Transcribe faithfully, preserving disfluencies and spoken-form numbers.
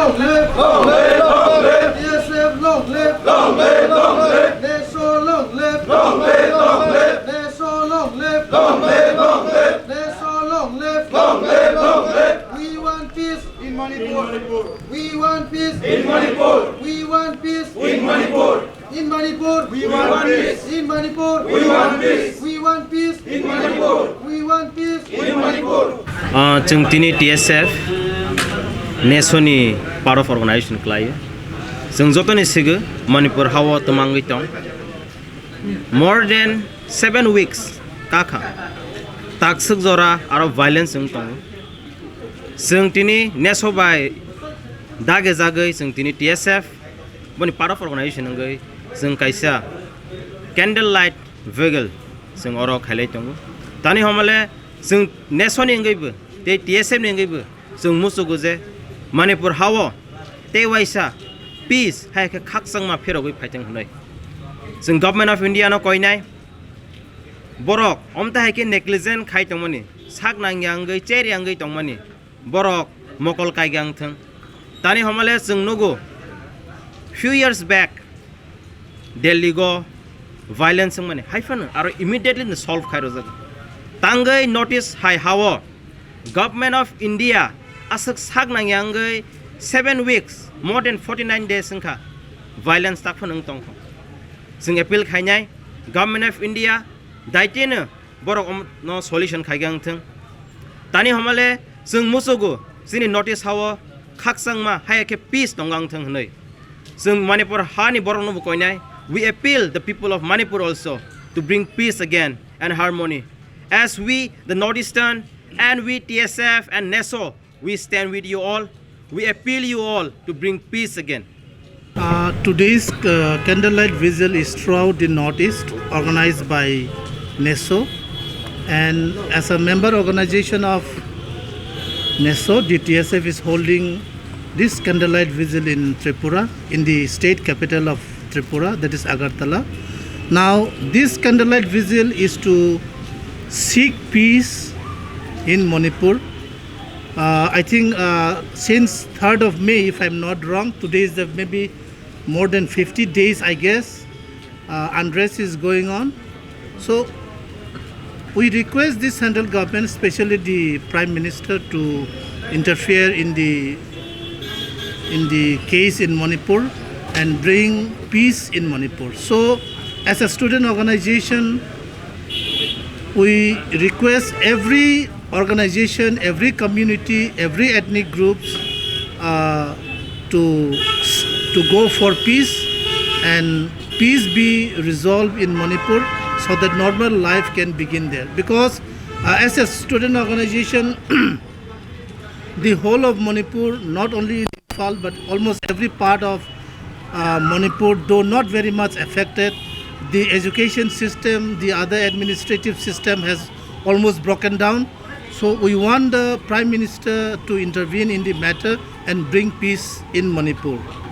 Long live! Long live! Long live! T S F long live! Long live! Long live! Neso long live! Long live! Long live! Neso long live! Long live! Long live! Neso long live! Long live! Long live! We want peace in Manipur. We want peace in Manipur. We want peace in Manipur. In Manipur. We want peace. In Manipur. We want peace. We want peace. In Manipur. We want peace. In Manipur. Ah, chwng tini T S F Neso ni part of organization khlaio. Chwng jotoni sigo Manipur hao twmangwi tong. More than seven weeks kakha. Takswk jora aro violence wng tongo. Chwng tini Neso bai dage jagwi chwng tini T S F boni part of organization wngwi chwng kaisa candle light vigil chwng oro khailai tongo. Tani homale chwng Neso ni wngwibo tei T S F ni wngwibo chwng muchugo je Manipur hao tei waisa peace hai khe khakchangma pherogwi phaithang hwnwi. Chwng Government of India no koinai borok omta hai khe negligent khai tongmani, sak nangya wngwi, cherya wngwi tongmani borok mokol kaiga wngthwng. Tani homale chwng nugo, few years back Delhi go violence wngmani, hai phano aro immediately no solve khai rwjago. Tangwi notice hai hao Government of India aswk sak nangya wngwi seven weeks, more than forty nine days wngkha violence tak phano wng tongkha. Chwng appeal khainai Government of India daiteno borok om-, no solution khaiga wngthwng. Tani homale chwng muchugo chini notice hao khakchangma haya khe peace tonga wngthwng hwnwi. Chwng Manipur hani borok no bo koinai. We appeal the people of Manipur also to bring peace again and harmony. As we, the Northeastern, and we T S F and Neso, we stand with you all. We appeal you all to bring peace again. Uh, today's uh, candlelight vigil is throughout the Northeast, organized by Neso. And as a member organization of Neso, the T S F is holding this candlelight vigil in Tripura, in the state capital of Tripura, that is Agartala. Now, this candlelight vigil is to seek peace in Manipur. Uh, I think uh, since third of May, if I'm not wrong, today is the maybe more than fifty days, I guess, uh, unrest is going on. So we request the central government, especially the Prime Minister, to interfere in the in the case in Manipur and bring peace in Manipur. So, as a student organization, we request every organization, every community, every ethnic groups uh, to to go for peace and peace be resolved in Manipur so that normal life can begin there. Because uh, as a student organization, the whole of Manipur, not only Imphal but almost every part of uh, Manipur, though not very much affected, the education system, the other administrative system has almost broken down. So we want the Prime Minister to intervene in the matter and bring peace in Manipur.